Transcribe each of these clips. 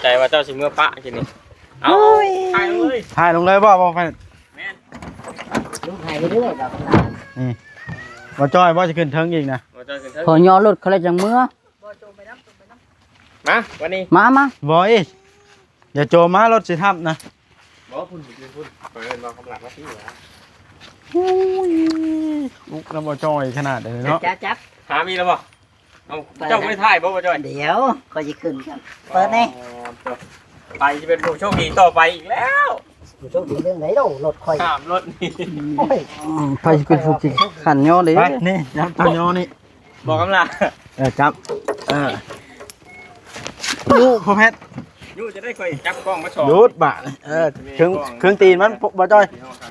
ໃຈວ່າເຈົ້າຊິເມືອປະກິນນີ້. ເອົາ ໂອ້ຍ ຖ່າຍລົງເລີຍ ຖ່າຍລົງເລີຍບໍ່? ບໍ່ ແມ່ນ ລຸກໃຫ້ເລື້ອຍໆ ດອກ ນີ້ ບໍ່ຈ້ອຍບໍ່ຊິຂຶ້ນເທິງອີກນະ. ບໍ່ຈ້ອຍຂຶ້ນເທິງ ຂໍຍໍລົດເຂົາແລ້ວຈັ່ງເມືອ. ມາ ວັນນີ້ ມາ ມາ ບໍ່ອີກ ຢ່າໂຈມມາ ລົດຊິທັບນະ. ບໍ່ ພຸ້ນ ພຸ້ນ ພຸ້ນ ເພິ່ນວ່າກຳລັງວ່າຊິວ່າ ໂອ້ຍ ອຸກນຳບໍ່ຈ່ອຍຂະໜາດເລີຍເນາະ. ຈັບ ຈັບ ຫາມີແລ້ວບໍ່? ເອົ້າ ເປີດ ເຈົ້າບໍ່ໄດ້ຖ່າຍບໍ່ ບໍ່ຈ່ອຍ? ດຽວ ຂ້ອຍຊິຂຶ້ນກ່ອນ ເປີດແດ່. ອໍ ໄປຊິເປັນຜູ້ໂຊກດີຕໍ່ໄປອີກແລ້ວ. ຜູ້ໂຊກດີເລື່ອງໃດເນາະ ລົດຂ້ອຍ ຫ້າມລົດນີ້. ໂອ້ຍ ອືມ ໃຜຊິເປັນຜູ້ຂີ້ຄັນຍໍເດ້? ໄປ ນີ້ ຈັບຕົວຍໍນີ້. ບໍ່ກຳລັງ ເອີ ຈັບ ເອີ ຍູ້ ພໍ່ແພດ ຍູ້ຈະໄດ້ຂ້ອຍຈັບກ້ອງມາສອງ ຢຸດບາດ. ເອີ ເຄິ່ງ ເຄິ່ງຕີນມັນບໍ່ຈ່ອຍ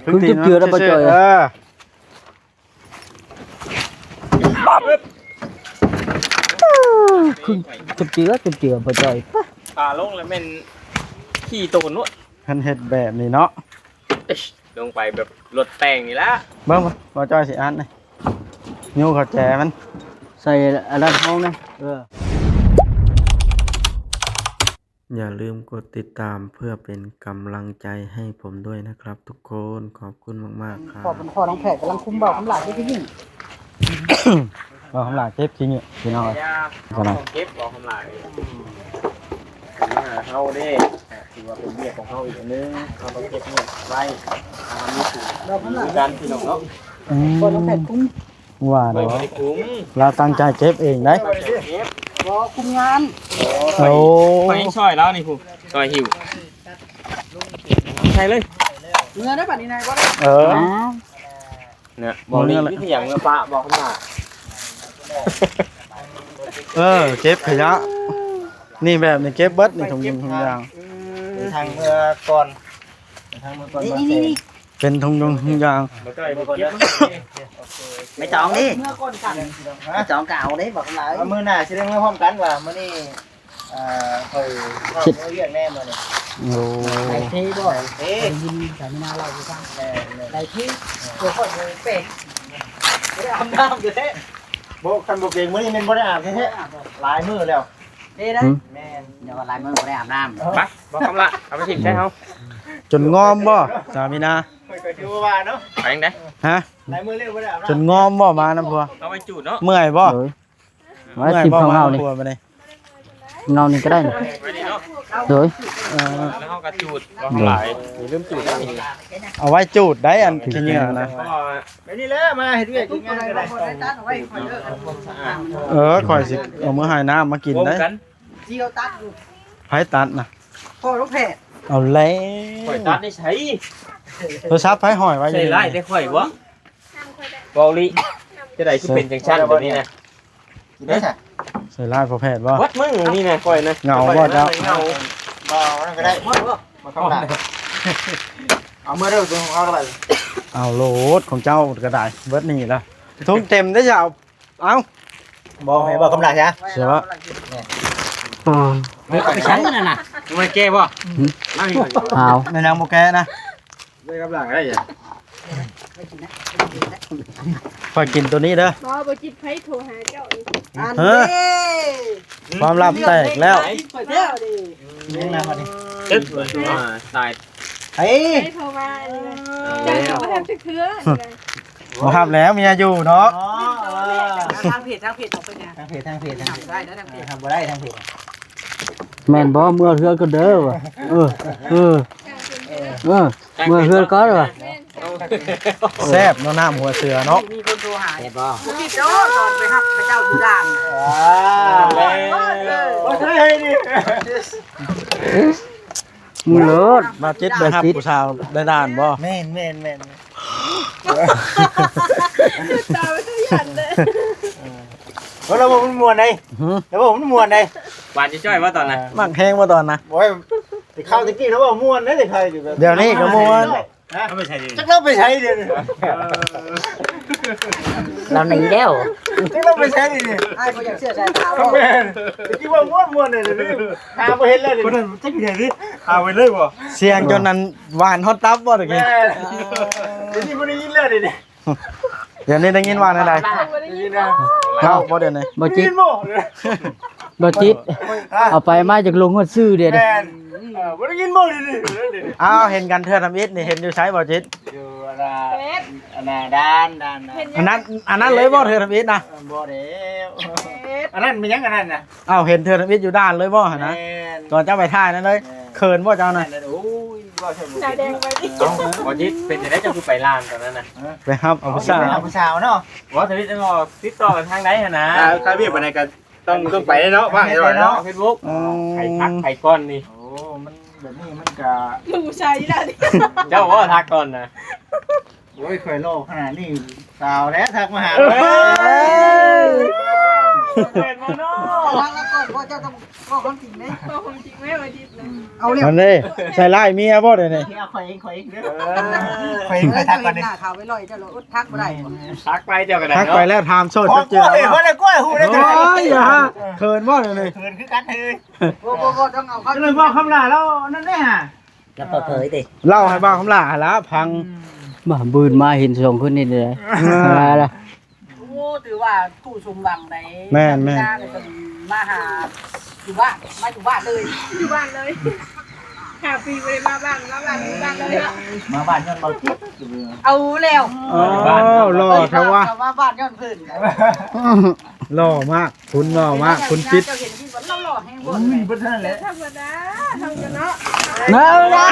ເຄິ່ງຕີນມັນ ເອີ ເຄິ່ງເຈື່ອ ເຈື່ອບໍ່ຈ່ອຍ. ຖ້າລົງແລ້ວແມ່ນຂີ້ໂຕນໂລດ ຄັນເຮັດແບບນີ້ເນາະ. ລົງໄປແບບລົດແຕ່ງນີ້ລະ. ເບິ່ງ ບໍ່ຈ່ອຍຊິອັດນີ້ ຍູ້ເຂົ້າແຈມັນ. ໃສ່ອັນນັ້ນຫ້ອງນະ ເອີ. ຢ່າລືມກົດຕິດຕາມເພື່ອເປັນກຳລັງໃຈໃຫ້ຜົມດ້ວຍນະຄັບທຸກຄົນ. ຂອບຄຸນມາກໆ ຄັບ. ພໍ່ ພໍ່ນ້ອງແພດກຳລັງຄຸມເບົາຄຳຫຼາຍເກັບຂີ້ຫຍື້້ ເບົາຄຳຫຼາຍເກັບຂີ້ຫຍື້້ ພີ່ນ້ອງເອີຍ. ເກັບເບົາຄຳຫຼາຍ ເຮົາເດ້ ຖືວ່າເປັນວຽກຂອງເຮົາອີກອັນໜຶ່ງ ເຮົາຕ້ອງເກັບເງິນໄວ້ ເຮົາມີສູນ ເບົາຄຳຫຼາຍ ຄືກັນ ພີ່ນ້ອງເນາະ. ອືມ ພໍ່ນ້ອງແພດຄຸມ ວ່າແລ້ວ ລາວຕັ້ງໃຈເກັບເອງໄດ໋. ບໍ່ ຄຸມງານ. ໂອ້ ຂ້ອຍຍັງຊ່ອຍລາວນີ້ພຸ້ນ ຊ່ອຍຫິ້ວ ໃສ່ເລີຍ ເມືອໄດ້ບັດນີ້ນາຍ ບໍ່ໄດ້. ເອີ ເນາະ ບໍ່ ນີ້ຄືຫຍັງ ເມືອປະບໍ່ ຂ້າງໜ້າ. ເອີ ເກັບຂະຫຍະ ນີ້ ແບບນີ້ເກັບເບິດນີ້ ຖົງຍົງຖົງຢາງ ເອີ ທາງເມືອກ່ອນ ເປັນຖົງຍົງຖົງຢາງ ໄມ້ຕອງນີ້ ໄມ້ຕອງກໍເອົາເດ້ ບໍ່ຄຳຫຼາຍ. ມື້ໜ້າຊິໄດ້ເມືອພ້ອມກັນວ່າ ມື້ນີ້ ເອີ ຂ້ອຍເວົ້າເລື່ອງແນ່ມື້ນີ້. ໂອ້ ໄດ້ເທບໍ່? ໄດ້ເທ ໄດ້ຍິນສາມີນາເລົ່າຢູ່ຟັງ ແມ່ນໆ ໄດ້ເທ ໂອ້ ຂ້ອຍບໍ່ເປັນ ບໍ່ໄດ້ອາບນ້ຳແທ້ໆ. ບໍ່ ຄັນບໍ່ເປັນມື້ນີ້ແມ່ນບໍ່ໄດ້ອາບແທ້ໆ ຫຼາຍມື້ແລ້ວ. ເດ້ໄດ໋ ແມ່ນ ຢ່າວ່າຫຼາຍມື້ບໍ່ໄດ້ອາບນ້ຳ. ໄປ ບໍ່ຄຳລະ ເອົາໄປຖິ້ມໃສ່ເຮົາ ຈົນງອມບໍ່ ສາມີນາ? ຂ້ອຍກໍຄືວ່າເນາະ ໄປຈັ່ງໃດ? ຮະ ຫຼາຍມື້ແລ້ວບໍ່ໄດ້ອາບນ້ຳ ຈົນງອມບໍ່ ມານຳຜົວ ເອົາໄວ້ຈູດເນາະ. ເມື່ອຍບໍ່? ໂດຍ ເມື່ອຍບໍ່ ມານຳຜົວບັດນີ້? ເຮົານີ້ກໍໄດ້ນີ້ ໂດຍ ເອີ ແລ້ວເຮົາກໍຈູດບໍ່ຫຼາຍ ຢ່າລືມຈູດ ເອົາໄວ້ຈູດໄດ໋ ອັນຂີ້ເຫຍື້ອນະ. ແບບນີ້ແຫຼະ ມາເຮັດວຽກເຮັດງານກໍໄດ້. ເອີ ຂ້ອຍຊິເອົາມື້ໃຫ້ນ້ຳມາກິນໄດ໋. ໃຜຕັດນະ? ພໍ່ລູກແພດ. ເອົາແລ້ວ ຂ້ອຍຕັດໃນໃສ? ໂທລະສັບໃຜຫ້ອຍໄວ້ຢູ່? ໃສ່ຮ້າຍແຕ່ຂ້ອຍບໍ່? ເວົ້າລີ ຈະໄດ້ຄືເປັນຈັ່ງຊັ້ນແບບນີ້ນະ? ກິນໄດ້ຊະ ໃສ່ຮ້າຍພໍ່ແພດບໍ່? ເບິດມື້ນີ້ນະ ຂ້ອຍນະ ເຫງົາບໍ່ເຈົ້າ? ເຫງົາ ບໍ່ ນັ້ນກໍໄດ້ ໝົດບໍ່? ມາເຂົ້າຫຼາຍ ເອົາເມືອເດີ ຂອງເຮົາກໍໄດ້. ເອົາໂລດ ຂອງເຈົ້າກໍໄດ້ ເບິດນີ້ລະ ຖົງເຕັມເດ້ເຈົ້າ. ເອົ້າ ບໍ່ ໃຫ້ເວົ້າຄຳຫຼາຍຊະ ເສຍວະ. ອືມ ເອົາໄປໃຊ້ນັ້ນນະ ບໍ່ແກ້ບໍ່? ຫືມ ຫາວ ແມ່ນຫຍັງບໍ່ແກ້ນະ? ໄດ້ກັບຫຼັງໄດ້ຫຍັງ? ຂ້ອຍກິນຕົວນີ້ເດີ. ບໍ່ ບໍ່ຈິດໃຜໂທຫາເຈົ້າອີກ. ອັນ ຮະ ເດ້ ຄວາມລັບແຕກແລ້ວ. ກິນຂ້ອຍແລ້ວເດ້. ຍັງນະບັດນີ້ ຕຶບ ຕາຍ. ໃຜ ໃຜໂທມາອັນນີ້ນະ? ເຈົ້າກໍບໍ່ຮັບຈັກເທື່ອນີ້ນະ. ບໍ່ຮັບແລ້ວ ເມຍຢູ່ເນາະ. ອໍ ທາງເພດ ທາງເພດອອກໄປຫຍັງ? ທາງເພດ ທາງເພດ ທາງເພດ ຮັບບໍ່ໄດ້ເດີ ທາງເພດ ແມ່ນບໍ່? ເມືອເຮືອນກ່ອນເດີວ່າ. ເອີ ເອີ ເອີ ເມືອເຮືອນກ່ອນວ່າ. ແຊບເນາະ ນ້ຳຫົວເສືອເນາະ. ມີຄົນໂທຫາ ແຊບບໍ່? ບໍ່ຄິດດອກຕອນໄປຮັບເຂົາເຈົ້າຢູ່ດ່ານ. ອ່າ ບໍ່ເຄີຍເຫັນນີ້. ມຶງໂລດ ມາຈິດໄປຮັບຜູ້ສາວໃນດ່ານບໍ່? ແມ່ນ ແມ່ນ ແມ່ນ. ຕາໄປຄືຢ້ານເດ້. ເອີ ລາວເວົ້າມັນມ່ວນເດ້. ຫືມ ລາວເວົ້າມັນມ່ວນເດ້. ຫວານຈ້ອຍໆບໍ່ຕອນນະ? ມັກແຮງບໍ່ຕອນນະ? ໂອ້ຍ ແຕ່ຄາວແຕ່ກີ້ລາວເວົ້າມ່ວນເດ້ ແຕ່ຄາວຢູ່ແບບ ດຽວນີ້ກໍມ່ວນ. ຮະ? ເອົາໄປໃສດີ? ຈັກລາວໄປໃສດຽວນີ້? ເອີ ລາວໜີແລ້ວ. ຈັກລາວໄປໃສດຽວນີ້? ອ້າຍບໍ່ຢາກເຊື່ອສາຍຕາບໍ່? ແມ່ນ ແຕ່ກີ້ເວົ້າມ່ວນໆເດ້ ດຽວນີ້ຫາບໍ່ເຫັນແລ້ວດຽວນີ້. ຄົນນັ້ນຈັກຢູ່ໃສດຽວນີ້? ຫາໄປເລີຍບໍ່? ສຽງຈົນນັ້ນຫວານຮອດຕັບບໍ່ຕະກີ້? ແມ່ນ ດຽວນີ້ບໍ່ໄດ້ຍິນແລ້ວດຽວນີ້. ດຽວນີ້ໄດ້ຍິນວ່າແນວໃດ? ບໍ່ໄດ້ຍິນນະ. ເວົ້າບໍ່ດຽວນີ້? ບໍ່ຈິດ ໄດ້ຍິນບໍ່? ບໍ່ຈິດ ເອົາໄປມາຈາກລົງຮອດຊື່ເດ້. ແມ່ນ ເອີ ບໍ່ໄດ້ຍິນບໍ່ນີ້. ອ້າວ ເຫັນກັນເທື່ອທຳອິດນີ້ ເຫັນຢູ່ໃສບໍ່ຈິດ? ຢູ່ອັນນ່າ ເຟສ ອັນນ່າ ດ້ານ ດ້ານ ເຫັນຢູ່ ອັນນັ້ນ ອັນນັ້ນເລີຍບໍ່ ເທື່ອທຳອິດນະ? ບໍ່ແລ້ວ ເຟສ ອັນນັ້ນແມ່ນຫຍັງ ອັນນັ້ນນະ? ອ້າວ ເຫັນເທື່ອທຳອິດຢູ່ດ້ານເລີຍບໍ່ຫັ້ນນະ? ແມ່ນ ຕອນເຈົ້າໄປຖ່າຍນັ້ນເລີຍ. ແມ່ນ ເຂີນບໍ່ເຈົ້ານະ? ໂອ້ຍ ບໍ່ໃຊ່ ໜ້າແດງໄປຕິ. ເອົ້າ ບໍ່ຈິດ ເປັນຈັ່ງໃດເຈົ້າຄືໄປລານຕອນນັ້ນນະ? ໄປຮັບເອົາຜູ້ສາວ ໄປຮັບຜູ້ສາວເນາະ. ບໍ່ ທຳອິດ ຕິດຕໍ່ກັນທາງໃດຫັ້ນນະ? ຖ້າ ຖ້າວຽກປານໃດກໍ ຕ້ອງ ຕ້ອງໄປເນາະ ວ່າງໃຫ້ຫຼອຍເນາະ ເຟສບຸກ. ອືມ ໃຜທັກໃຜກ່ອນນີ້? ໂອ້ ມັນແບບນີ້ມັນກະ ຮູ້ໃສລະ ເຈົ້າບໍ່ທັກກ່ອນນະ? ໂອ້ຍ ຂ້ອຍຫຼໍ່ຂະໜາດນີ້ ສາວແລ້ວທັກມາຫາ. ເອີຍ ເປັນບໍ່ເນາະ? ທັກແລ້ວກ່ອນ ເພາະເຈົ້າຕ້ອງເວົ້າຄວາມຈິງເດ້ ເວົ້າຄວາມຈິງແມ່ນບໍ່ຈິດນະ. ເອົາແລ້ວ ນັ້ນເດ້ ໃສ່ຮ້າຍເມຍບໍ່ດຽວນີ້? ເອົາ ຂ້ອຍເອງ ຂ້ອຍເອງເດີ ຂ້ອຍເອງ ຂ້ອຍທັກກ່ອນເດ້. ເຫັນໜ້າຂາວໄວໆ ເຈົ້າລະອົດທັກບໍ່ໄດ້. ອືມ ທັກໄປເຈົ້າກໍໄດ້ ທັກໄປແລ້ວຖາມໂສດຈັກເທື່ອ. ໂອ້ຍ ບໍ່ໄດ້ກ້ອຍ ຮູ້ໄດ້ຈັ່ງໃດ? ໂອ້ຍ ຢ່າ ເຂີນບໍ່ດຽວນີ້? ເຂີນຄືກັນເຮີຍ. ບໍ່ ບໍ່ ບໍ່ ຕ້ອງເອົາເຂົ້າ ເລີຍບອກຄຳຫຼ້າແລ້ວນັ້ນເດ້ຫາ ແລ້ວເປີດເຜີຍຕິ ເລົ່າໃຫ້ບ່າວຄຳຫຼ້າຫັ້ນລະຟັງ. ອືມ ມາ ບືນມາເຫັນສອງຄົນນີ້ເດ້. ເອີ ລະ ໂອ້ ຖືວ່າຄູ່ສົມຫວັງໃດ. ແມ່ນໆ ມາຫາຢູ່ບ້ານ ມາຢູ່ບ້ານເລີຍ ຢູ່ບ້ານເລີຍ. ຫ້າປີບໍ່ໄດ້ມາບ້ານ ມາບ້ານ ຢູ່ບ້ານເລີຍ. ມາບ້ານຍ້ອນເບົາຈິດ ເອົາແລ້ວ. ໂອ້ ຫຼໍ່ແທ້ວະ ມາບ້ານຍ້ອນເພິ່ນ. ຫຼໍ່ມາກ ຄຸນຫຼໍ່ມາກ ຄຸນຈິດ. ເຈົ້າເຫັນທີ່ບໍ່ ຫຼໍ່ແຮງບໍ່? ອຸ້ຍ ບໍ່ທັນແຫຼະ ທຳມະດາ ທຳກັນເນາະ. ເນາະ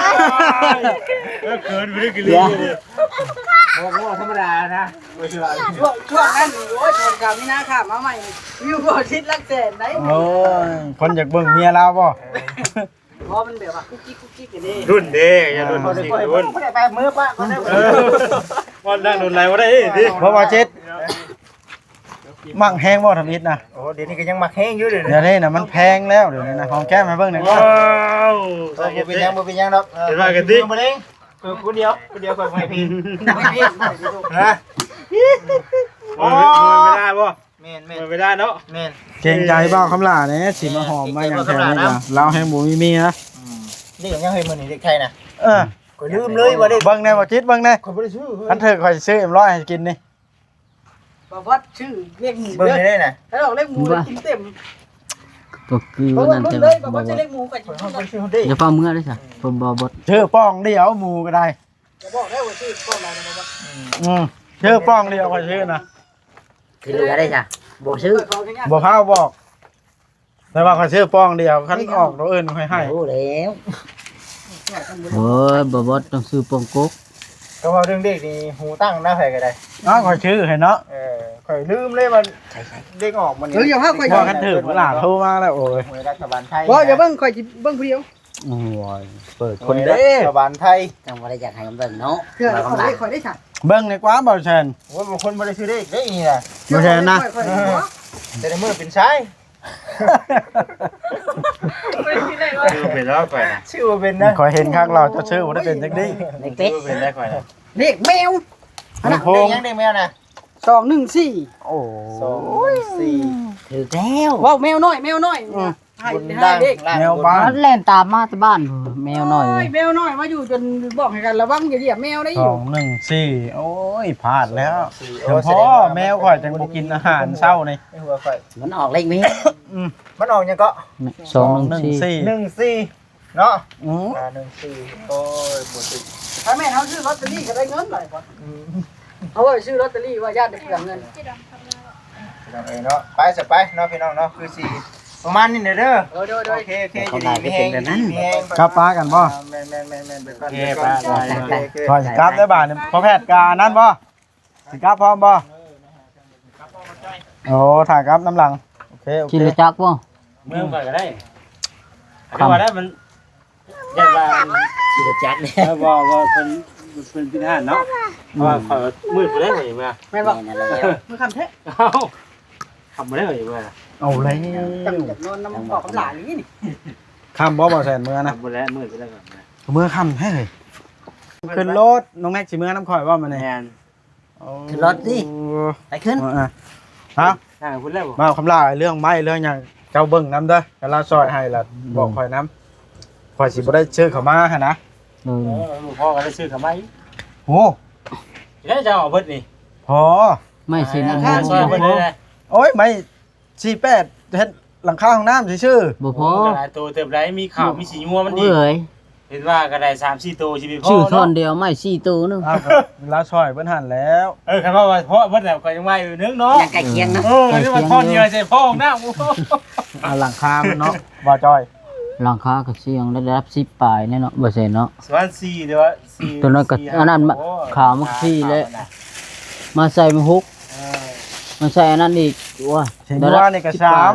ເອີ ເກີນໄປເລີຍ ກິເລ. ບໍ່ ບໍ່ທຳມະດານະ. ຊ່ວງ ຊ່ວງນັ້ນ ໂອ້ຍ ຊ່ວງກາມີນາຂ້າມມາໃໝ່ ວິວບໍ່ທິດຫຼັກແສນໄດ໋. ໂອ້ຍ ຄົນຢາກເບິ່ງເມຍລາວບໍ່? ເອີ ບໍ່ ມັນແບບວ່າກຸກກິກກຸກກິກກັນເດ້ ລຸ້ນເດ້ ຢ່າລຸ້ນ ເອີ ຊິລຸ້ນ ບໍ່ໄດ້ໄປເມືອປະກ່ອນເດີ. ເອີ ວ່ານັ່ງດົນໄຫຼບໍ່ໄດ້ຕິ ເພາະວ່າເຈັດ ມັກແຮງບໍ່ທຳອິດນະ? ໂອ້ ດຽວນີ້ກໍຍັງມັກແຮງຢູ່ເດ. ດຽວນີ້ນະມັນແພງແລ້ວ ດຽວນີ້ນະ ຫອມແກ້ມໃຫ້ເບິ່ງແດ່. ວ້າວ ເອີ ບໍ່ເປັນຫຍັງ ບໍ່ເປັນຫຍັງດອກ. ເອີ ເປັນວ່າກັນຕິ ເອີ ຜູ້ດຽວ ຜູ້ດຽວ ຂ້ອຍບໍ່ໃຫ້ເພງ. ຮະ ໂອ້ ເວລາບໍ່? ແມ່ນໆ ເວລາເນາະ. ແມ່ນ ເກງໃຈບ່າວຄຳຫຼ້າແດ່ ຊິມາຫອມມາຫຍັງແຖວນີ້ກະ ລາວແຮງບໍ່ມີເມຍ. ອືມ ເດັກຫຍັງເຮີ້ຍ ມື້ນີ້ເດັກໄທນະ? ເອີ ຂ້ອຍລືມເລີຍວ່າເດັກ ເບິ່ງແດ່ ບໍ່ຈິດ ເບິ່ງແດ່ ຂ້ອຍບໍ່ໄດ້ຊື້. ຄັນຖືກຂ້ອຍຊິຊື້ເອັມຮ້ອຍໃຫ້ກິນນີ້. ບໍ່ ບໍ່ ຊື້ລຽກໝູ ເບິ່ງໄດ້ນະ ຖ້າອອກລຽກໝູກິນເຕັມ. ບໍ່ຄືນັ້ນແທ້ ບໍ່ ບໍ່ ບໍ່ ບໍ່ ຊື້ເດັກໝູ ຂ້ອຍຊິຊື້ເດັກ. ຢ່າຟ້າວເມືອເດ້ຊະ ບໍ່ ບໍ່ ບໍ່ ຊື້ປ່ອງດຽວໝູກໍໄດ້. ຢ່າບອກໄດ້ວ່າຊື້ກ້ອງລາວນະ. ອືມ ຊື້ປ່ອງດຽວຂ້ອຍຊື້ນະ. ຄືເຫຼືອໄດ້ຊະ ບໍ່ຊື້ ບໍ່ພາບອກ ແຕ່ວ່າຂ້ອຍຊື້ປ່ອງດຽວ ຄັນອອກໂຕອື່ນຂ້ອຍໃຫ້. ຮູ້ແລ້ວ ໂອ້ຍ ບໍ່ ບໍ່ຕ້ອງຊື້ປ່ອງກົກ. ກໍເວົ້າເລື່ອງເດັກນີ້ ຫູຕັ້ງນະ ໃຜກໍໄດ້. ອ້າວ ຂ້ອຍຊື້ໃຫ້ເນາະ. ເອີ ຂ້ອຍລືມເລີຍວ່າເດັກອອກມື້ນີ້. ເອີ ຢ່າພາຂ້ອຍ ບໍ່ ຄັນຖືກຫຼານໂທມາແລ້ວ ໂອ້ຍ ຫວຍລັດຖະບານໄທ. ບໍ່ ຢ່າເບິ່ງ ຂ້ອຍຊິເບິ່ງຜູ້ດຽວ. ໂອ້ຍ ເປີດຄົນເດ້ ລັດຖະບານໄທ ຈັ່ງບໍ່ໄດ້ຢາກໃຫ້ເບິ່ງເນາະ. ເພື່ອເອົາເລກຂ້ອຍໄດ້ຊະ ເບິ່ງໃນກວ້າງບໍ່ແຊນ. ໂອ້ຍ ບາງຄົນບໍ່ໄດ້ຊື້ເລກເດ້ນີ້ນະ ບໍ່ແຊນນະ. ແຕ່ໃນມື້ເປັນຊາຍ ຊື້ເປັນແລ້ວຂ້ອຍນະ ຊື້ບໍ່ເປັນນະ. ຂ້ອຍເຫັນຄັກລາວ ເຈົ້າຊື້ບໍ່ໄດ້ເປັນຈັກດີ້. ເລກເປັດ ຊື້ບໍ່ເປັນໄດ້ຂ້ອຍນະ. ເລກແມວ ອັນນັ້ນ ເລກຫຍັງ ເລກແມວນະ? ສອງໜຶ່ງສີ່. ໂອ້ ສອງໜຶ່ງສີ່ ຖືກແລ້ວ. ເວົ້າແມວນ້ອຍ ແມວນ້ອຍ. ອືມ ໃຫ້ ໃຫ້ເລກ ແມວບ້ານ ມັນແລ່ນຕາມມາແຕ່ບ້ານ ແມວນ້ອຍ. ໂອ້ຍ ແມວນ້ອຍມາຢູ່ຈົນບອກໃຫ້ກັນລະວັງ ຢ່າຢຽບແມວໄດ້ຢູ່. ສອງໜຶ່ງສີ່ ໂອ້ຍ ພາດແລ້ວ. ໂອ້ຍ ພໍແມວຂ້ອຍຈັ່ງບໍ່ກິນອາຫານເຊົ້ານີ້ ໃນຫົວຂ້ອຍ. ມັນອອກເລກນີ້ ອືມ ມັນອອກຫຍັງເກາະ? ສອງໜຶ່ງສີ່ ໜຶ່ງສີ່ ເນາະ. ອືມ ອ່າ ໜຶ່ງສີ່ ໂອ້ຍ ບໍ່ຖືກ. ຖ້າແມ່ນເຮົາຊື້ລອດເຕີຣີກໍໄດ້ເງິນຫຼາຍກວ່າ. ອືມ ເຮົາໄວ້ຊື້ລອດເຕີຣີວ່າຢ້ານໄດ້ເປືອງເງິນ. ພີ່ນ້ອງເອີຍເນາະ ໄປຊະໄປເນາະ ພີ່ນ້ອງເນາະ. ຄືຊິປະມານນີ້ແຫຼະເດີ. ໂດຍ ໂດຍ ໂດຍ ໂອເຄ ໂອເຄ ຢູ່ດີມີແຮງ ຢູ່ດີມີແຮງ. ກັບປາກັນບໍ່? ອ່າ ແມ່ນໆໆໆ ໄປກ່ອນ ໂອເຄ ໄປ ໄປ ໄປ ໄປ ໄປ ໂອເຄ ໂອເຄ ຂ້ອຍຊິກັບເດີບາດນີ້ ພໍ່ແພດການັ້ນບໍ່? ຊິກັບພ້ອມບໍ່? ໂອ້ ຖ້າກັບນຳຫຼັງ. ໂອເຄ ໂອເຄ ຂີ່ລົດຈັກບໍ່? ເມືອງຂ້ອຍກໍໄດ້ ຄືວ່າໄດ້ມັນ ຢ້ານວ່າຂີ່ລົດຈັກນີ້ ເອີ ບໍ່ ບໍ່ ເພິ່ນ ເພິ່ນພິການເນາະ. ເພາະວ່າຂ້ອຍມືດບໍ່ໄດ້ຂ້ອຍວ່າ ແມ່ນບໍ່? ແມ່ນແລ້ວ ມື້ຄ່ຳແທ້. ເອົ້າ ຄ່ຳບໍ່ໄດ້ຂ້ອຍວ່າ. ເອົາແລ້ວ ຈັກ ຈັກນອນນຳພໍ່ຄຳຫຼ້ານີ້ນີ້. ຄ່ຳບໍ່ ບໍ່ແຊນເມືອນະ? ບໍ່ແລ້ວ ມືດບໍ່ໄດ້ຂ້ອຍເມືອ. ເມືອຄ່ຳແທ້ເຮີ້ຍ. ຂຶ້ນລົດ ນ້ອງແມັກຊິເມືອນຳຂ້ອຍບໍ່ມື້ນີ້? ແມ່ນ. ໂອ້ ຂຶ້ນລົດຕິ ໄປຂຶ້ນ ເອີ ເອີ ຮະ ອ່າ ພຸ້ນແລ້ວບໍ່? ບ່າວຄຳຫຼ້າ ເລື່ອງໄມ້ເລື່ອງຫຍັງ ເຈົ້າເບິ່ງນຳເດີ ຄັນລາວຊ່ອຍໃຫ້ລະ ອືມ ບອກຂ້ອຍນຳ ຂ້ອຍຊິບໍ່ໄດ້ຊື້ເຂົ້າມາຫັ້ນນະ. ເອີ ເອີ ພໍກໍໄດ້ຊື້ເຂົ້າມາອີກ. ໂອ້ ໄດ້ຈະເອົາເບິດນີ້ ພໍ ໄມ້ເສັ້ນອັນ ອ່າ ຊ່ອຍເບິດເລີຍ. ໂອ້ຍ ໄມ້ ສີ່ແປດ ເຮັດ ຫຼັງຄາຫ້ອງນ້ຳຊື່ໆ ບໍ່ພໍ ໂອ້ ກໍຫຼາຍໂຕເຕີບໄດ໋ ມີຂາວ ມີສີງົວມັນອີກ ເອີຍ ເຫັນວ່າກໍໄດ້ສາມສີ່ໂຕ ຊິໄປພໍ ຊື້ທ່ອນດຽວໄມ້ສີ່ໂຕໜຶ່ງ ເນາະ ອ້າວ ກໍລາວຊ່ອຍເພິ່ນຫັ້ນແລ້ວ ເອີ ຄັນວ່າພໍເບິດແລ້ວ ກໍຍັງວ່າຢູ່ໜຶ່ງເນາະ ຍັງໃກ້ຄຽງເນາະ ເອີ ຍັງວ່າທ່ອນດຽວໃສ່ພໍຫ້ອງນ້ຳ ເອົາຫຼັງຄາມັນເນາະ ບໍ່ຈ່ອຍ ຫຼັງຄາກໍສ່ຽງໄດ້ລະດັບສິບປາຍແນ່ເນາະ ບໍ່ແມ່ນເນາະ ປະມານສີ່ ຫຼືວ່າສີ່ ຕົວນັ້ນກໍ ສີ່ ອັນນັ້ນ ຫ້າ ໂອ້ ຂາວມັນສີ່ແຫຼະ ຂາວນະ ມາໃສ່ມັນຫົກ ເອີ ມາໃສ່ອັນນັ້ນອີກ ໂອ້ຍ ເຫັນວ່ານີ້ກໍສາມ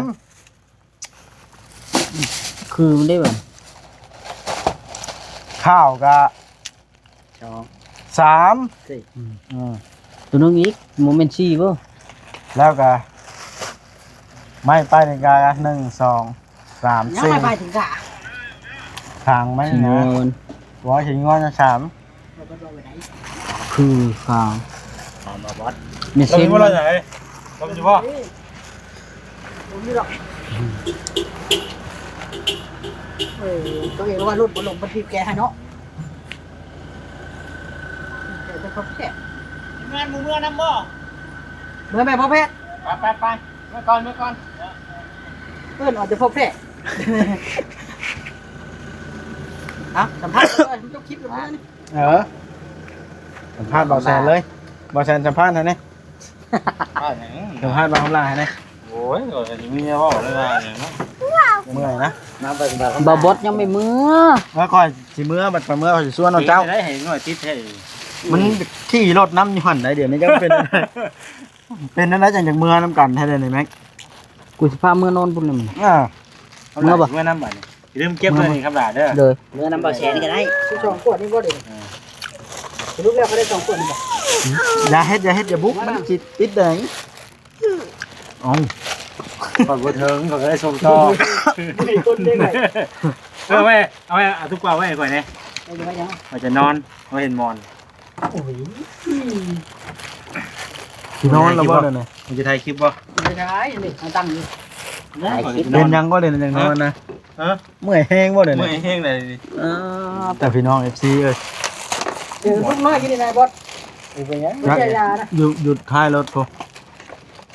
ຄືມັນໄດ້ບໍ່ ຂາວກະສອງ ສາມ ສີ່ ອືມ ຕົວໜຶ່ງອີກ ບໍ່ແມ່ນສີ່ບໍ່ ແລ້ວກະໄມ້ປ້າຍຕີນກາ ໜຶ່ງ ສອງ ສາມ ສີ່ ໄມ້ປ້າຍຕີນກາ ທາງໄມ້ນະ ບໍ່ ຫີນງອນສາມ ຄືຂາວ ຖາມວ່າບອດ ມີເສັ້ນ ລົມຢູ່ບໍ່ ລົມຢູ່ບໍ່ ບໍ່ມີດອກ ເອີ ຕົວເອງວ່າລົດບໍ່ລົງ ມັນບີບແກໃຫ້ເນາະ ແກຈະຂອບແຂກ ທີມງານບໍ່ເມືອນຳບໍ່ ເມືອແມ່ພໍ່ແພດ ໄປໆໆ ເມືອກ່ອນ ເມືອກ່ອນ ເອີ້ນອອກຈາກພໍ່ແພດ ເອົາ ສຳພາດກ່ອນ ຈົບຄລິບແລ້ວເມືອນີ້ ເອີ ສຳພາດບ່າວແສນເລີຍ ບ່າວແສນສຳພາດໃຫ້ແດ່ ສຳພາດຫຍັງ ສຳພາດບ່າວຄຳຫຼ້າໃຫ້ແດ່ ໂອ້ຍ ກໍຊິມີແນວເວົ້າໄດ້ວ່າຫຍັງເນາະ ເມື່ອຍນະ ມາເບິ່ງບ່າວຄຳຫຼ້າ ບ່າວບອດຍັງບໍ່ເມືອ ວ່າຂ້ອຍຊິເມືອ ບັດຂ້ອຍເມືອຂ້ອຍຊິຊວນເອົາເຈົ້າ ໄດ້ໃຫ້ໜ້ອຍຕິດແທ້ ມັນຂີ່ລົດນຳຢູ່ຫັ້ນໃດ໋ ດຽວນີ້ຈັກເປັນ ເປັນແນວໃດຈັ່ງຈະເມືອນຳກັນແທ້ເດນີ້ແມັກ ກູຊິພາເມືອນອນພຸ້ນແຫຼະ ເອີ ເມືອບໍ່ ເມືອນຳບັດນີ້ ຢ່າລືມເກັບເດີນີ້ຄຳຫຼ້າເດີ ເດີ ເມືອນຳບ່າວແສນກໍໄດ້ ສອງຂວດນີ້ບໍ່ເດ ເອີ ສະຫຼຸບແລ້ວກໍໄດ້ສອງຂວດນີ້ບໍ່ ຢ່າເຮັດ ຢ່າເຮັດ ຢ່າບຸກ ມັນຊິຕິດແດງ ເອົ້າ ຂ້ອຍບໍ່ເຖິງ ຂ້ອຍກໍໄດ້ສົ່ງຕໍ່ ບໍ່ມີຄົນເດ້ ເອົາໄວ້ ເອົາໄວ້ ເອົາທຸກປາໄວ້ໃຫ້ຂ້ອຍແດ່ ເອົາໄວ້ຫຍັງ ຂ້ອຍຈະນອນ ຂ້ອຍເຫັນໝອນ ໂອ້ຍ ຊິນອນແລ້ວບໍ່ເດນີ້ ມັນຈະຖ່າຍຄລິບບໍ່ ບໍ່ໄດ້ຖ່າຍ ນີ້ເອົາຕັ້ງຢູ່ ເປັນຫຍັງບໍ່ເດນີ້ ຍັງນອນນະ ຮະ ເມື່ອຍແຮງບໍ່ເດນີ້ ເມື່ອຍແຮງໃດນີ້ ເອີ ແຕ່ພີ່ນ້ອງເອັຟຊີເອີຍ ເອີ ລູກນ້ອຍຢູ່ນີ້ນາຍບອດ ເປັນຫຍັງ ບໍ່ໃຊ້ຢານະ ຢູ່ ຢູ່ທ້າຍລົດພຸ້ນ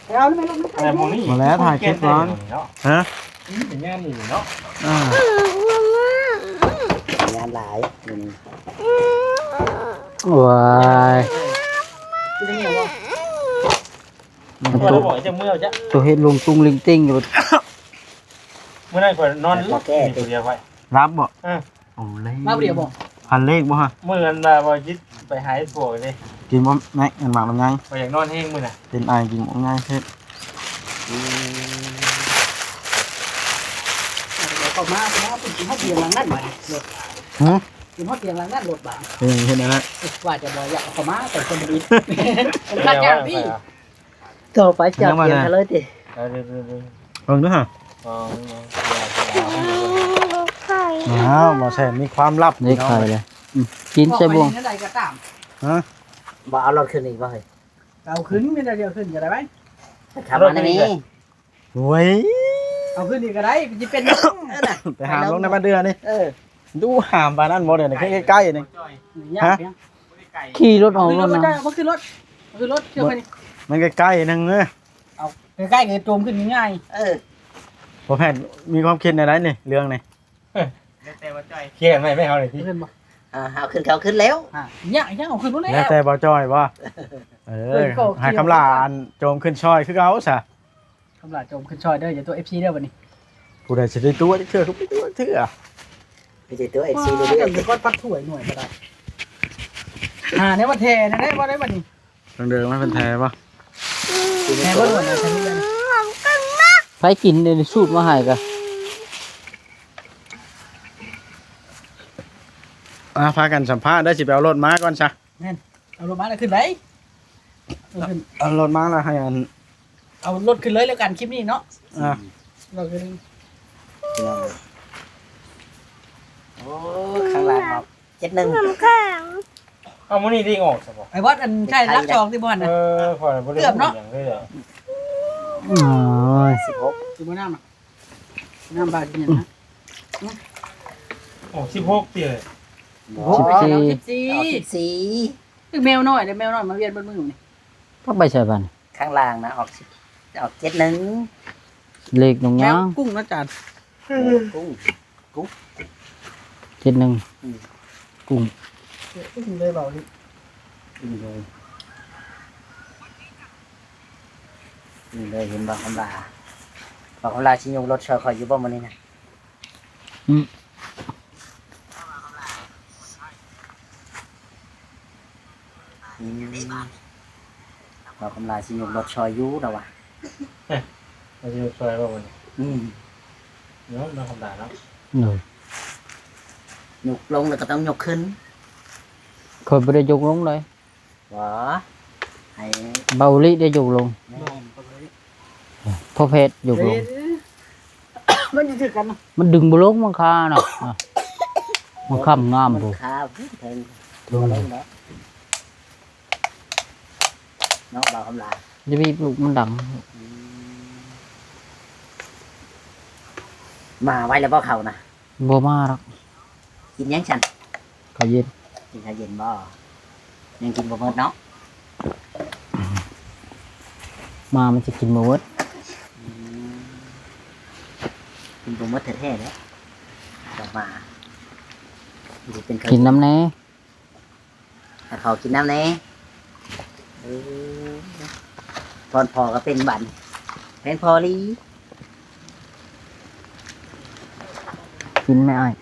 ໄປເອົາໃນລົດມັນໄປ ແຕ່ໝ່ອງນີ້ ມາແລ້ວ ຖ່າຍຄລິບກ່ອນ ຮະ ອືມ ເປັນງານນີ້ເນາະ ອ່າ ງານຫຼາຍມື້ນີ້ ໂອ້ຍ ມັນຕົວ ຕົວເຮັດລົງຕຸງລິງຕິງຢູ່ ມື້ນັ້ນຂ້ອຍນອນຫຼັບຢູ່ຜູ້ດຽວຂ້ອຍ ຫຼັບບໍ່? ເອີ ໂອ້ ມາຜູ້ດຽວບໍ່? ພັນເລກບໍ່ຮະ? ມື້ນັ້ນວ່າບໍ່ຈິດໄປຫາເຮັດພວກເດ້ ກິນບໍ່ແມັກ ອັນໝາກລຳໄຍ ຂ້ອຍຢາກນອນແຮງມື້ນະ ເປັນໄອ ກິນໝາກລຳໄຍເຮັດ ອືມ ເຂົ້າມາ ເຂົ້າມາ ກິນຮອດທຽງຫຼັງນັ້ນບາດນີ້ ລົດ ຮະ? ກິນຮອດທຽງຫຼັງນັ້ນ ລົດບາດນີ້ ເຮັດ ເຮັດແນວນັ້ນ ວ່າຈະບໍ່ຢາກເຂົ້າມາ ແຕ່ຄົນບໍ່ດີ ມັນຂັດຢ່າງນີ້ ຕໍ່ໄປຈອດກຽມກັນເລີຍຕິ ເອີ ເບິ່ງດູຫາ ອ້າວ ບໍ່ແຊນມີຄວາມລັບ ໄດ້ໄຂ່ເລີຍ ອືມ ກິນໃສ່ບ່ວງ ຮະ ບໍ່ເອົາລົດຂຶ້ນອີກບໍ່ເຮີ້ຍ ເອົາຂຶ້ນ ມີແຕ່ດຽວຂຶ້ນກໍໄດ້ໄວ ໄປຂັບມານີ້ ໂອ້ຍ ເອົາຂຶ້ນອີກກໍໄດ້ ຊິເປັນຫຍັງ ເອີ ນະ ໄປຫາມລົງໃນບ້ານເດືອນີ້ ເອີ ດູຫາມປານນັ້ນບໍ່ເດນີ້ ໃກ້ໆນີ້ ຮະ ຂີ່ລົດອອກລົດນະ ບໍ່ຂຶ້ນລົດ ບໍ່ຂຶ້ນລົດ ເຊື່ອຂ້ອຍນີ້ ມັນໃກ້ໆໜຶ່ງເອີ ເອົາໃກ້ໆກໍໂຈມຂຶ້ນງ່າຍ ເອີ ບໍ່ແພດມີຄວາມຄິດແນວໃດນີ້ ເລື່ອງນີ້ ແລ້ວແຕ່ວ່າຈ່ອຍ ເຄຍແມ່ນເຮົານີ້ຕິ ເອົາຂຶ້ນ ເອົາຂຶ້ນແລ້ວ ຍາກ ຍາກເອົາຂຶ້ນແລ້ວ ແລ້ວແຕ່ບໍ່ຈ່ອຍບໍ່ ເອີ ໃຫ້ຄຳຫຼ້າອັນໂຈມຂຶ້ນຊ່ອຍຄືເກົ່າຊະ ຄຳຫຼ້າໂຈມຂຶ້ນຊ່ອຍເດີ ຢ່າຕົວະເອັຟຊີເດີບັດນີ້ ຜູ້ໃດຊິໄດ້ຕົວະຈັກເທື່ອ ຄືບໍ່ຕົວະເທື່ອ ມີແຕ່ຕົວະເອັຟຊີເລື້ອຍໆ ກອດປັດຖ້ວຍໜ່ວຍກໍໄດ້ ຫາແນວມາແທນແດ່ບໍ່ໄດ້ບັດນີ້ ເບິ່ງເດີມັນເປັນແທບໍ່ ແທບໍ່ ໃຜກິນເດ ສູດມາໃຫ້ກະ ອ່າ ພາກັນສຳພາດເດີ ຊິໄປເອົາລົດມາກ່ອນຊະ ແມ່ນ ເອົາລົດມາແລ້ວຂຶ້ນໄດ້ ເອົາລົດມາແລ້ວໃຫ້ອັນ ເອົາລົດຂຶ້ນເລີຍແລ້ວກັນ ຄລິບນີ້ເນາະ ອ່າ ລົດຂຶ້ນ ໂອ້ ຂ້າງຫຼັງເນາະ ເຈັດໜຶ່ງ ເອົາມື້ນີ້ໄດ້ອອກຊະບໍ່ ໄອ້ບອດ ອັນໃຊ້ຫຼັກສອງຕິບໍ່ຫັ້ນນະ ເອີ ຂ້ອຍບໍ່ໄດ້ເກືອບເນາະ ຫຍັງເລີຍ ໂອ້ຍ ສິບຫົກ ຊິບໍ່ນຳ ນ້ຳບາດກິນຫຍັງນະ ໂອ້ ສິບຫົກຕິເອີຍ ບໍ່ ສິບສີ່ ສິບສີ່ ອອກສິບສີ່ ຄືແມວນ້ອຍເດ້ ແມວນ້ອຍມາວຽນເບິດມື້ນີ້ ພັກໄປໃສບາດນີ້ ຂ້າງລ່າງນະ ອອກສິບ ອອກເຈັດໜຶ່ງ ເລກນ້ອງຍາງ ແລ້ວກຸ້ງນະຈານ ເອີ ກຸ້ງ ກຸ້ງ ເຈັດໜຶ່ງ ອືມ ກຸ້ງ ເອີ ກຸ້ງເລີຍເບົານີ້ ກຸ້ງເລີຍ ກຸ້ງເລີຍ. ເຫັນບໍ່ຄຳຫຼ້າ ບໍ່ຄຳຫຼ້າຊິຍົກລົດຊ່ອຍຂ້ອຍຢູ່ບໍ່ມື້ນີ້ນະ? ອືມ ອືມ ບ່າວຄຳຫຼ້າຊິຍົກລົດຊ່ອຍຢູ່ລະວະ. ເອີ ວ່າຊິຍົກຊ່ອຍບໍ່ມື້ນີ້? ອືມ ເນາະ ບ່າວຄຳຫຼ້າເນາະ. ໂດຍ ຍົກລົງແລ້ວກໍຕ້ອງຍົກຂຶ້ນ. ຂ້ອຍບໍ່ໄດ້ຍົກລົງເລີຍ. ບໍ່ ໃຫ້ເບົາລິໄດ້ຍົກລົງ. ແມ່ນ ພໍ່ແພດຍົກລົງ. ມັນຊິຖືກກັນນະ ມັນດຶງບໍ່ລົງມັງຄານະ ມັງຄາງາມພຸ້ນ ມັງຄາເທິງ ເທິງບໍ່ລົງດອກເນາະ ບ່າວຄຳຫຼ້າ. ຢ່າບີບລູກ ມັນດັງ. ອືມ ມາໄວແລ້ວບໍ່ເຂົ້ານະ? ບໍ່ມາດອກ. ກິນຫຍັງຊັ້ນ? ເຂົ້າເຢັນ. ກິນເຂົ້າເຢັນບໍ່? ຍັງກິນບໍ່ໝົດເນາະ. ມາມັນຊິກິນບໍ່ໝົດ. ອືມ ກິນບໍ່ໝົດແທ້ໆເດ້ ຈະມາ. ກິນນຳແດ່. ໃຫ້ເຂົາກິນນຳແດ່. ເອີ ພອນພໍ່ກໍເປັນບັດ ແພງພໍ່ອີ່ຫຼີ. ກິນແມ່ອ້າຍ.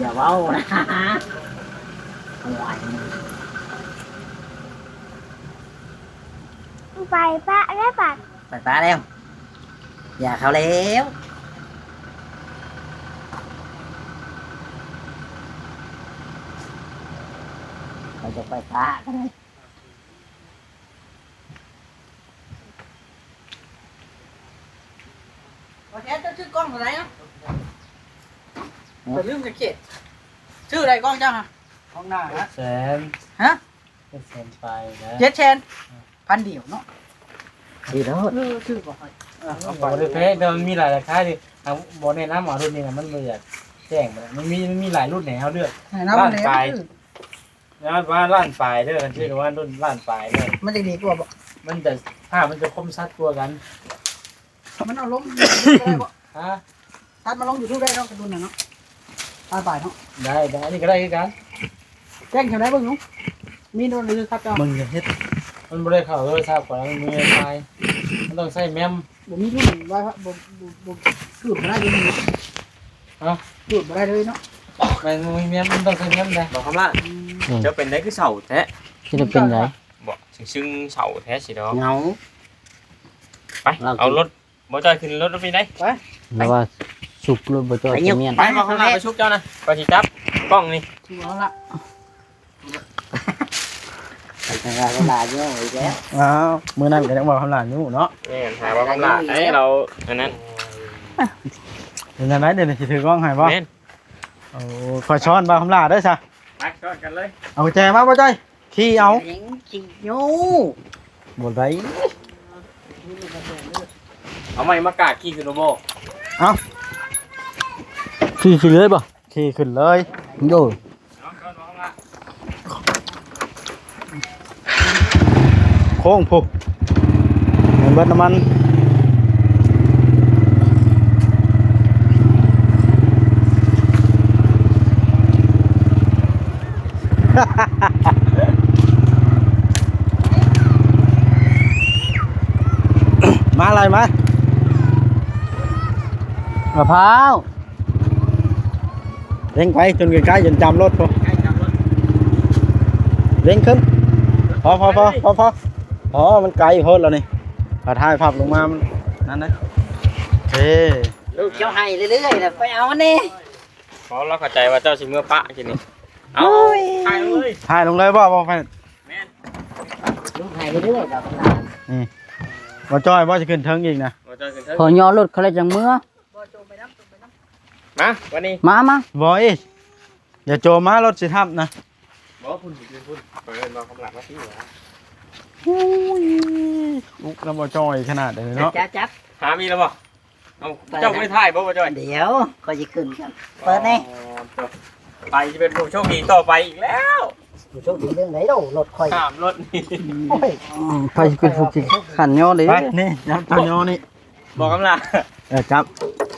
ຢ່າເວົ້ານະ ໄປປະແລ້ວບັດ ໄປປະແລ້ວ ຢ່າເຂົາແລ້ວ. ເຂົາຈະໄປປະກໍໄດ້. ບໍ່ແທ້ ເຈົ້າຊື້ກ້ອງເທົ່າໃດນະ? ຮະ? ຂ້ອຍລືມຈັກເຂດ ຊື້ໄດ້ກ້ອງເຈົ້າຫະ? ກ້ອງໜ້ານະ ເຈັດແສນ. ຮະ? ເຈັດແສນປາຍນະ ເຈັດແສນ ອືມ ພັນດຽວເນາະ. ຊື້ໂລດ ເອີ ຊື້ບໍ່ຄ່ອຍ ເອີ ບໍ່ໄດ້ແພງ ແຕ່ມັນມີຫຼາຍລາຄາເດ້. ເຮົາບໍ່ແນະນຳເອົາລຸ້ນນີ້ນະ ມັນບໍ່ຢາກແຈ້ງປານໃດ. ມັນມີ ມັນມີຫຼາຍລຸ້ນໃຫ້ເຮົາເລືອກ ແນະນຳ ລ້ານປາຍ ແນະນຳ ແລ້ວວ່າລ້ານປາຍເດີ ຄັນຊື້ກໍວ່າລຸ້ນລ້ານປາຍເດີ. ມັນຈະດີກວ່າບໍ່? ມັນຈະ ພາບມັນຈະຄົມຊັດກວ່າກັນ. ມັນເອົາລົງ YouTube ໄດ້ບໍ່? ຮະ? ຕັດມາລົງ YouTube ໄດ້ເນາະ ກາຕູນນະເນາະ ຕາຍປາຍເນາະ. ໄດ້ ໄດ້ ອັນນີ້ກໍໄດ້ຄືກັນ. ແຈ້ງແຖວໃດເບິ່ງດູ ມີໂດນຫຼືຄັບເຈົ້າ? ເບິ່ງຢ່າເຮັດ ມັນບໍ່ໄດ້ເຂົ້າໂທລະສັບຂ້ອຍ ມັນມີໄວຟາຍ ມັນຕ້ອງໃຊ້ແມັມ. ບໍ່ມີລຸ້ນໄວ ບໍ່ ບໍ່ ບໍ່ ຂູດບໍ່ໄດ້ເລີຍ. ຮະ? ຂູດບໍ່ໄດ້ເລີຍເນາະ. ແມ່ນ ບໍ່ມີແມັມ ມັນຕ້ອງໃຊ້ແມັມໃດ໋. ບໍ່ຄຳລະ ອືມ ເຈົ້າເປັນໄດ໋ຄືເສົ້າແທ້? ຊິໄດ້ເປັນໄດ໋? ບໍ່ ຊຶ້ງໆເສົ້າແທ້ຊິດອກ. ເຫງົາ ໄປ ເອົາລົດ ບໍ່ຈ່ອຍຂຶ້ນລົດໄປໄດ໋. ໄປ ແລ້ວວ່າຊຸກລົດບໍ່ຈ່ອຍ ໄປ ຊິມ້ຽນ ໄປ ບໍ່ຄຳລະ ໄປຊຸກເຈົ້ານະ ຂ້ອຍຊິຈັບກ້ອງນີ້. ບໍ່ຄຳລະ ໄປທາງລາວ ຄຳລະໂຍອີກແລ້ວ. ອ້າວ ມື້ນັ້ນກໍຍັງເວົ້າຄຳລະໂຍເນາະ. ແມ່ນ ຫາເວົ້າຄຳລະ ໄອ້ລາວອັນນັ້ນ ເປັນຈັ່ງໃດ ດຽວນີ້ຊິຖືກ້ອງໃຫ້ບໍ່? ແມ່ນ ໂອ້ ຂ້ອຍຊ້ອນເວົ້າຄຳລະເດີຊະ. ໄປຊ້ອນກັນເລີຍ ເອົາກຸນແຈມາບໍ່ຈ້ອຍ. ຂີ່ເອົາ ຍິງຂີ້ໂຍ ບໍ່ໄດ້ ເອົາໄມ້ມາກາດຂີ່ຂຶ້ນໂລດບໍ່? ເອົ້າ ຂີ່ຂຶ້ນເລີຍບໍ່? ຂີ່ຂຶ້ນເລີຍ ໂດຍ ໂຄ້ງພຸ້ນ ແມ່ນເບິດນ້ຳມັນ. ມາໄລ່ມາ ມະພ້າວ ເລັ່ງໄປຈົນໃກ້ໆ ຈົນຈຳລົດພຸ້ນ ເລັ່ງຂຶ້ນ ພໍໆໆ ພໍ ມັນໄກໂພດແລ້ວນີ້ ຖ້າຖ່າຍພັບລົງມາມັນນັ້ນເດ້. ໂອເຄ ລູກເຈົ້າໄຫ້ເລື້ອຍໆ ແລ້ວໄປເອົາມັນແດ່. ເພາະລາວເຂົ້າໃຈວ່າເຈົ້າຊິເມືອປະກິນນີ້. ເອົາ ໂອ້ຍ ຖ່າຍລົງເລີຍ ຖ່າຍລົງເລີຍບໍ່? ບໍ່ ແມ່ນ ລູກໄຫ້ເລື້ອຍໆ ດອກຫຼານ ນີ້ ບໍ່ຈ້ອຍບໍ່ ຊິຂຶ້ນເທິງອີກນະ ບໍ່ຈ້ອຍຂຶ້ນເທິງ ພໍຍໍລົດເຂົາແລ້ວຈັ່ງເມືອ. ມາ ວັນນີ້ ມາ ມາ ບໍ່ອີກ ຢ່າໂຈມມາ ລົດຊິທັບນະ. ບໍ່ ພຸ້ນ ຢູ່ພຸ້ນ ເປີດມາຄຳຫຼັງມາທີ່ຫວາ. ໂອ້ຍ ອຸກນຳບໍ່ຈ່ອຍຂະໜາດໃດເນາະ. ຈັບ ຈັບ ຫາມີແລ້ວບໍ່? ເອົາ ເຈົ້າບໍ່ໄດ້ຖ່າຍບໍ່ ບໍ່ຈ້ອຍ? ດຽວຂ້ອຍຊິຂຶ້ນກ່ອນ ເປີດແດ່. ອໍ ໃຜຊິເປັນຜູ້ໂຊກດີຕໍ່ໄປອີກແລ້ວ? ຜູ້ໂຊກດີເລື່ອງໃດເນາະ ລົດຂ້ອຍ ຂ້າມລົດນີ້. ໂອ້ຍ ອືມ ໃຜຊິເປັນຜູ້ຂີ້ຄ້ານຍໍເດ້? ໄປ ນີ້ ຈັບເຈົ້າຍໍນີ້ ບອກກຳລາ. ເອີ ຈັບ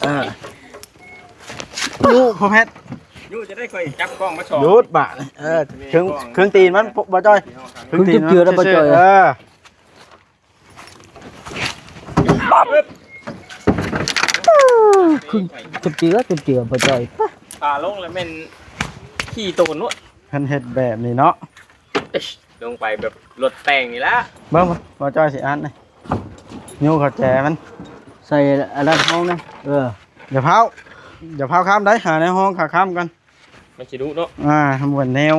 ເອີ ຢູ່ ພໍ່ແພດ ຢູ່ ຈະໄດ້ຂ້ອຍຈັບກ້ອງມາສອງ ຢຸດບາດ. ເອີ ເຄິ່ງ ເຄິ່ງຕີນມັນ ບໍ່ຈ່ອຍ ເຄິ່ງຕີນມັນ ເຈື່ອແລ້ວບໍ່ຈ່ອຍ. ເອີ ຄືຈະເຈື່ອ ຈະເຈື່ອບໍ່ຈ່ອຍ. ປະ ຂາລົງແລ້ວແມ່ນຂີ່ໂຕນໂລດ ຄັນເຮັດແບບນີ້ເນາະ. ລົງໄປແບບລົດແຕ່ງນີ້ລະ. ເບິ່ງ ບໍ່ຈ່ອຍຊິອັດນີ້ ຍູ້ເຂົ້າແຈມັນ ໃສ່ອັນນັ້ນຫ້ອງນະ. ເອີ ຢ່າພ້າວ ຢ່າພ້າວຄ້ຳໄດ໋ ຫາໃນຫ້ອງຂ້າຄ້ຳກ່ອນ. ມັນຊິດຸເນາະ. ອ່າ ບໍ່ແນວ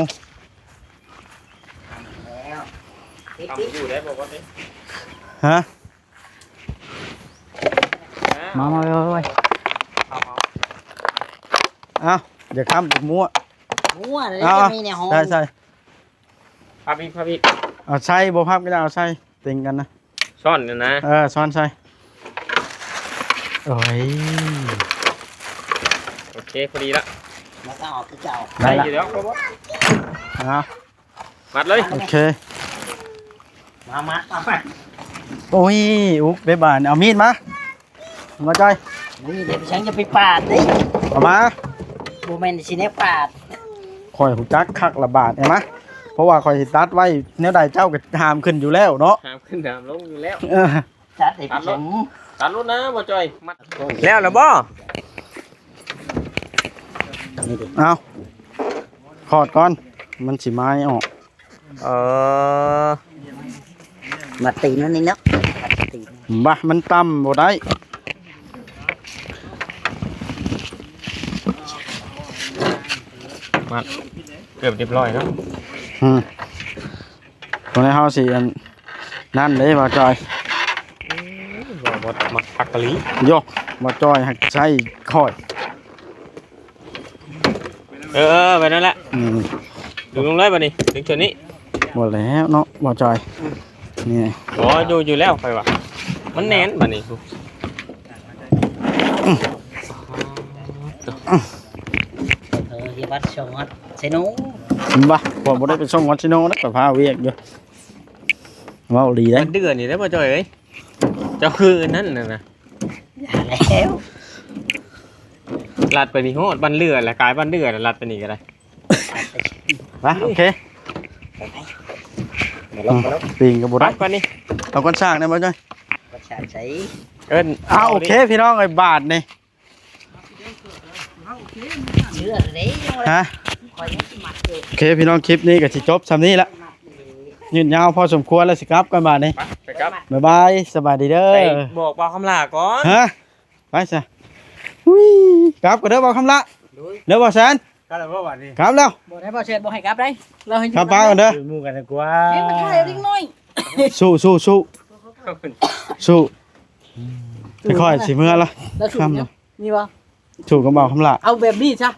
ທຳຢູ່ໄດ້ບໍ່ວ່າຕິ? ຮະ ມາ ມາ ມາ ເອົາ ເອົາ ຢ່າຄ້ຳ ມົວ ມົວເລີຍ. ເອົາ ມີໃນຫ້ອງ ໃສ່ ໃສ່ ພັບອີກ ພັບອີກ. ເອົາໃສ່ ບໍ່ພັບກໍໄດ້ ເອົາໃສ່ ຕິງກັນນະ ຊ້ອນນັ້ນນະ. ເອີ ຊ້ອນໃສ່. ໂອ້ຍ ໂອເຄ ພໍດີລະ ແລ້ວກໍເອົາຄືເກົ່າ ໄດ້ລະ ຢູ່ແລ້ວ. ເອົາ ມັດເລີຍ. ໂອເຄ ມາ ມາ ມາ. ໂອ້ຍ ອຸກເດ້ບາດ ເອົາມີດມາ ມາຈ່ອຍ. ນີ້ເດ້ ໄປສັງ ຢ່າໄປປາດເດ້ ເອົາມາ. ບໍ່ແມ່ນຊິແນວປາດ ຂ້ອຍຮູ້ຈັກຄັກລະບາດ ເອົາມາ ເພາະວ່າຂ້ອຍຊິຕັດໄວ້ແນວໃດ ເຈົ້າກໍຫ້າມຂຶ້ນຢູ່ແລ້ວເນາະ ຫ້າມຂຶ້ນຫ້າມລົງຢູ່ແລ້ວ. ເອີ ຕັດໃຫ້ ຕັດໂລດ ເປັນ ຕັດໂລດນະ ບໍ່ຈ່ອຍ. ມັດແລ້ວລະບໍ່? ເອົາ ຂອດກ່ອນ ມັນຊິໄມ້ອອກ. ເອີ ມັດຕີນມັນນີ້ເນາະ ມັດຕີນ ບະ ມັນຕ່ຳບໍ່ໄດ້. ມັດເກືອບຮຽບຮ້ອຍເນາະ. ອືມ ຕົວນີ້ເຮົາຊິອັນນັ້ນເດ້ ບໍ່ຈ່ອຍ. ບໍ່ ບໍ່ມັກຄັກອີ່ຫຼີ ໂຢ ບໍ່ຈ່ອຍ ໃຫ້ໃຊ້ຂ້ອຍ. ເອີ ໄປນັ້ນແຫຼະ. ອືມ ດຶງລົງເລີຍບາດນີ້ ດຶງເທື່ອນີ້. ບໍ່ແລ້ວເນາະ ບໍ່ຈ່ອຍ. ນີ້ ບໍ່ ຢູ່ ຢູ່ແລ້ວ ຂ້ອຍວ່າ ມັນແໜ້ນບາດນີ້. ເອີ ເຮັດບັດສົ່ງຮອດເຊໂນ ບໍ່ ຂ້ອຍບໍ່ໄດ້ໄປສົ່ງຮອດເຊໂນນະ ຂ້ອຍພາວຽກຢູ່. ເວົ້າອີ່ຫຼີໄດ໋ ບ້ານເດືອນີ້ໄດ໋ ບໍ່ຈ່ອຍເອີຍ. ເຈົ້າຄືອັນນັ້ນນະ ຢ່າແລ້ວ ລັດໄປນີ້ຮອດບ້ານເຫຼືອ ແລ້ວກາຍບ້ານເດືອ ລັດໄປນີ້ກໍໄດ້. ມາ ໂອເຄ ມາລົງ ມາລົງ ປີນກໍບໍ່ໄດ້ ໄປກ່ອນນີ້ ເອົາກ້ອນສ້າງໄດ້ບໍ່ຈ້ອຍ? ກ້ອນສ້າງໃສ? ເອີ້ນ ອ້າວ ໂອເຄ ພີ່ນ້ອງເອີຍ ບາດນີ້ ເຊື່ອເດ້ ຮະ ຂ້ອຍຍັງຊິມັດຢູ່. ໂອເຄ ພີ່ນ້ອງ ຄລິບນີ້ກໍຊິຈົບຊ່ຳນີ້ລະ ຍືດຍາວພໍສົມຄວນແລ້ວ ຊິກັບກ່ອນບາດນີ້ ໄປ ໄປກັບ ບາຍບາຍ ສະບາຍດີເດີ ໄປບອກບ່າວຄຳຫຼ້າກ່ອນ ຮະ ໄປຊະ ອຸ້ຍ ກັບກ່ອນເດີບ່າວຄຳຫຼ້າ ໂດຍ ເດີບ່າວແສນ ກັບແລ້ວບໍ່ບາດນີ້ ກັບແລ້ວ ບໍ່ໄດ້ ບ່າວແສນບໍ່ໃຫ້ກັບໄດ໋ ລາວໃຫ້ຢູ່ ກັບປ້າກ່ອນເດີ ໝູ່ກັນດີກວ່າ ເຮັດມັນຖ່າຍເດັກນ້ອຍ ສູ້ ສູ້ ສູ້ ສູ້ ຄ່ອຍໆ ຊິເມືອລະ ແລ້ວສູ້ ຄ່ຳ ມີບໍ່? ສູ້ກັບບ່າວຄຳຫຼ້າ ເອົາແບບນີ້ຊະ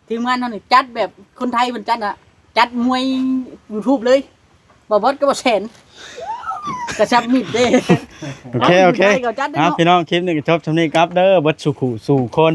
ທີມງານເຮົານີ້ຈັດແບບຄົນໄທເພິ່ນຈັດນະ ຈັດມວຍຢູທູບເລີຍ ບ່າວບອດກັບບ່າວແສນ ກະຊັບມິດເດ້ ໂອເຄ ໂອເຄ ເອົາ ພີ່ນ້ອງ ຄລິບນີ້ກໍຈົບຊ່ຳນີ້ ກັບເດີ ເບິດສູ່ຄູ່ສູ່ຄົນ.